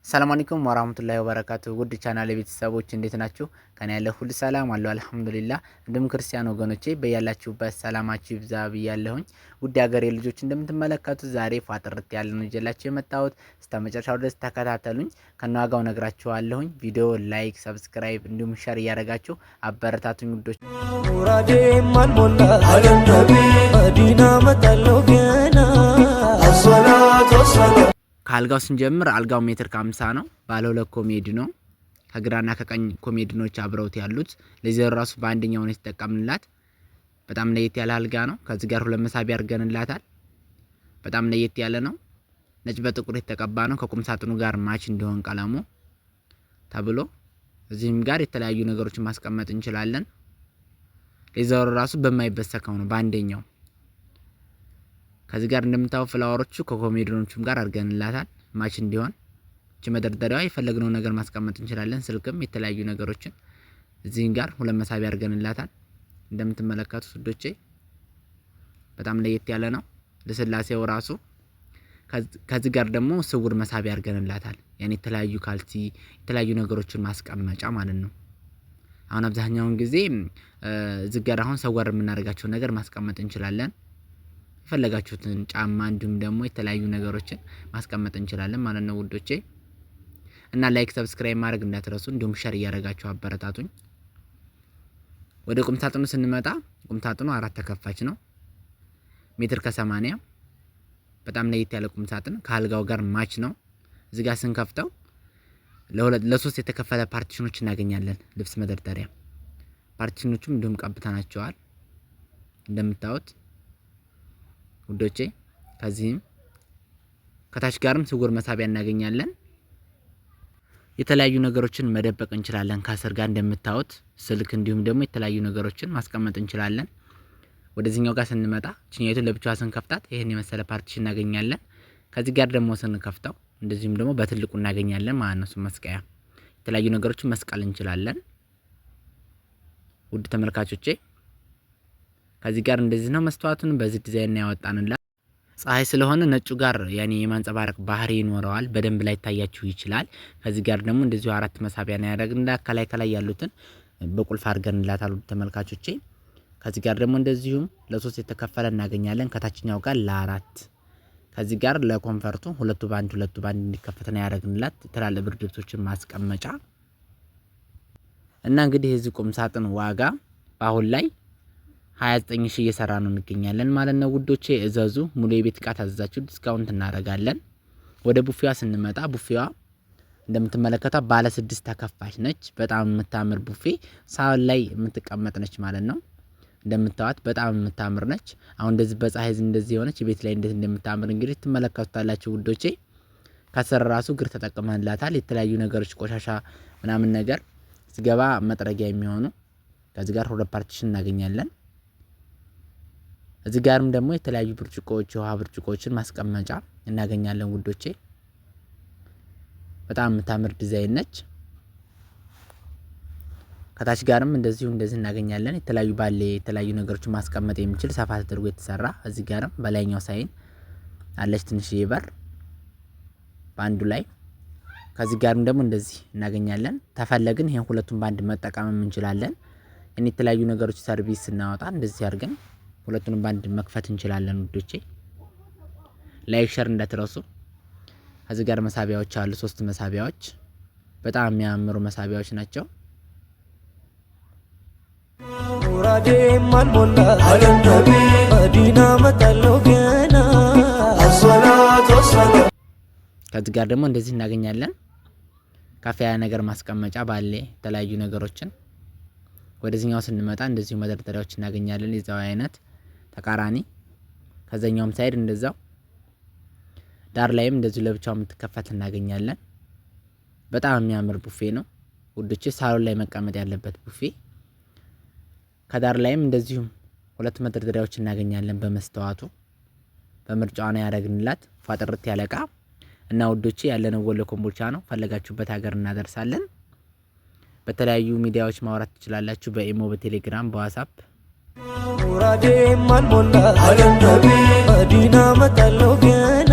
ሰላም አለይኩም ወራህመቱላሂ ወበረካቱ። ውድ ቻናል ቤተሰቦች እንዴት ናችሁ? ከኔ ያለ ሁሉ ሰላም አለው አልሐምዱሊላህ። እንዲሁም ክርስቲያን ወገኖቼ በያላችሁበት ሰላማችሁ ይብዛ ብያለሁኝ። ውድ የሀገሬ ልጆች እንደምትመለከቱት ዛሬ ፏጥርት ያለ ነው ይዤላችሁ የመጣሁት። እስከ መጨረሻው ድረስ ተከታተሉኝ፣ ከነዋጋው ነግራችኋለሁኝ። ቪዲዮ like፣ subscribe እንዲሁም share እያደረጋችሁ አበረታቱኝ ውዶች። ሙራዴ አልሞላ መዲና መጣለው ገና። ከአልጋው ስንጀምር አልጋው ሜትር ከ50 ነው። ባለ ሁለት ኮሜዲኖ ነው። ከግራና ከቀኝ ኮሜዲኖች አብረውት ያሉት ለዚህ ራሱ በአንደኛው ነው የተጠቀምንላት። በጣም ለየት ያለ አልጋ ነው። ከዚህ ጋር ሁለት መሳቢያ አድርገንላታል። በጣም ለየት ያለ ነው። ነጭ በጥቁር የተቀባ ነው። ከቁም ሳጥኑ ጋር match እንዲሆን ቀለሙ ተብሎ እዚህም ጋር የተለያዩ ነገሮችን ማስቀመጥ እንችላለን። leather ኡ ራሱ በማይበሰከው ነው በአንደኛው። ከዚህ ጋር እንደምታዩ flower ኦቹ ከኮሜዲኖቹም ጋር አድርገንላታል match እንዲሆን። እቺ መደርደሪያዋ የፈለግነውን ነገር ማስቀመጥ እንችላለን። ስልክም የተለያዩ ነገሮችን እዚህም ጋር ሁለት መሳቢያ አድርገንላታል። እንደምትመለከቱት ውዶቼ በጣም ለየት ያለ ነው ልስላሴው ራሱ። ከዚህ ጋር ደግሞ ስውር መሳቢያ አድርገንላታል። ያኔ የተለያዩ ካልሲ የተለያዩ ነገሮችን ማስቀመጫ ማለት ነው። አሁን አብዛኛውን ጊዜ እዚህ ጋር አሁን ሰወር የምናደርጋቸውን ነገር ማስቀመጥ እንችላለን። የፈለጋችሁትን ጫማ እንዲሁም ደግሞ የተለያዩ ነገሮችን ማስቀመጥ እንችላለን ማለት ነው ውዶቼ። እና like subscribe ማድረግ እንዳትረሱ፣ እንዲሁም share እያደረጋችሁ አበረታቱኝ። ወደ ቁም ሳጥኑ ስንመጣ ቁም ሳጥኑ አራት ተከፋች ነው። ሜትር ከ80። በጣም ለየት ያለ ቁም ሳጥን ከአልጋው ጋር match ነው። እዚህ ጋር ስንከፍተው ለሁለት ለሶስት የተከፈለ partition ኦች እናገኛለን። ልብስ መደርደሪያ partition ኦቹም እንዲሁም ቀብተናቸዋል እንደምታዩት ውዶቼ። ከዚህም ከታች ጋርም ስውር መሳቢያ እናገኛለን። የተለያዩ ነገሮችን መደበቅ እንችላለን። ከስር ጋር እንደምታዩት ስልክ እንዲሁም ደግሞ የተለያዩ ነገሮችን ማስቀመጥ እንችላለን። ወደዚህኛው ጋር ስንመጣ ችኛይቱን ለብቻዋ ስንከፍታት ይህን የመሰለ partition እናገኛለን። ከዚህ ጋር ደግሞ ስንከፍተው እንደዚሁም ደግሞ በትልቁ እናገኛለን ማለት ነው። እሱ መስቀያ የተለያዩ ነገሮችን መስቀል እንችላለን። ውድ ተመልካቾቼ ከዚህ ጋር እንደዚህ ነው። መስተዋቱን በዚህ ዲዛይን ነው ያወጣንላት። ፀሐይ ስለሆነ ነጩ ጋር ያኔ የማንጸባረቅ ባህሪ ይኖረዋል። በደንብ ላይ ታያችሁ ይችላል። ከዚህ ጋር ደግሞ እንደዚሁ አራት መሳቢያ ነው ያደረግንላት። ከላይ ከላይ ያሉትን በቁልፍ አድርገንላታል ውድ ተመልካቾቼ። ከዚህ ጋር ደግሞ እንደዚሁም ለሶስት የተከፈለ እናገኛለን። ከታችኛው ጋር ለአራት፣ ከዚህ ጋር ለ comfort ኡ ሁለቱ ባንድ ሁለቱ ባንድ እንዲከፈት ነው ያደረግንላት። ትላልቅ ብርድ ልብሶችን ማስቀመጫ። እና እንግዲህ የዚህ ቁም ሳጥን ዋጋ በአሁን ላይ 29 ሺህ እየሰራ ነው እንገኛለን ማለት ነው ውዶቼ። እዘዙ። ሙሉ የቤት እቃ ታዘዛችሁ discount እናደርጋለን። ወደ ቡፌዋ ስንመጣ ቡፌዋ እንደምትመለከቷት ባለ ስድስት ተከፋች ነች። በጣም የምታምር ቡፌ ሳሎን ላይ የምትቀመጥ ነች ማለት ነው። እንደምታዋት በጣም የምታምር ነች። አሁን እንደዚህ በፀሐይ እንደዚህ የሆነች ቤት ላይ እንዴት እንደምታምር እንግዲህ ትመለከቱታላችሁ ውዶቼ። ከስር ራሱ እግር ተጠቅመንላታል። የተለያዩ ነገሮች ቆሻሻ ምናምን ነገር ሲገባ መጥረጊያ የሚሆኑ ከዚህ ጋር ሁለት partition እናገኛለን። እዚህ ጋርም ደግሞ የተለያዩ ብርጭቆዎች የውሃ ብርጭቆዎችን ማስቀመጫ እናገኛለን ውዶቼ። በጣም የምታምር ዲዛይን ነች። ከታች ጋርም እንደዚሁ እንደዚህ እናገኛለን። የተለያዩ ባሌ የተለያዩ ነገሮችን ማስቀመጥ የሚችል ሰፋ ተደርጎ የተሰራ። እዚህ ጋርም በላይኛው side አለች ትንሽዬ በር በአንዱ ላይ። ከዚህ ጋርም ደግሞ እንደዚህ እናገኛለን። ተፈለግን ይሄን ሁለቱን በአንድ መጠቀምም እንችላለን። እኔ የተለያዩ ነገሮች service ስናወጣ እንደዚህ አድርገን ሁለቱንም በአንድ መክፈት እንችላለን ውዶቼ። Like share እንዳትረሱ። ከዚህ ጋር መሳቢያዎች አሉ፣ ሶስት መሳቢያዎች በጣም የሚያምሩ መሳቢያዎች ናቸው። ሙራዴ አልሞላ መዲና መጣለው ገና። ከዚህ ጋር ደግሞ እንደዚህ እናገኛለን። ካፊያ ነገር ማስቀመጫ ባሌ የተለያዩ ነገሮችን። ወደዚህኛው ስንመጣ እንደዚሁ መደርደሪያዎች እናገኛለን። የዛው አይነት ተቃራኒ ከዛኛውም side እንደዛው ዳር ላይም እንደዚሁ ለብቻው የምትከፈት እናገኛለን። በጣም የሚያምር ቡፌ ነው ውዶቼ፣ ሳሎን ላይ መቀመጥ ያለበት ቡፌ። ከዳር ላይም እንደዚሁም ሁለት መደርደሪያዎች እናገኛለን። በመስተዋቱ በምርጫዋ ነው ያደረግንላት። ፏጥርት ያለ እቃ። እና ውዶቼ ያለነው ወሎ ኮምቦልቻ ነው። ፈለጋችሁበት ሀገር እናደርሳለን። በተለያዩ ሚዲያዎች ማውራት ትችላላችሁ። በኢሞ፣ በቴሌግራም፣ በዋትስአፕ። ሙራዴ አልሞላ መዲና መጣለው ገና።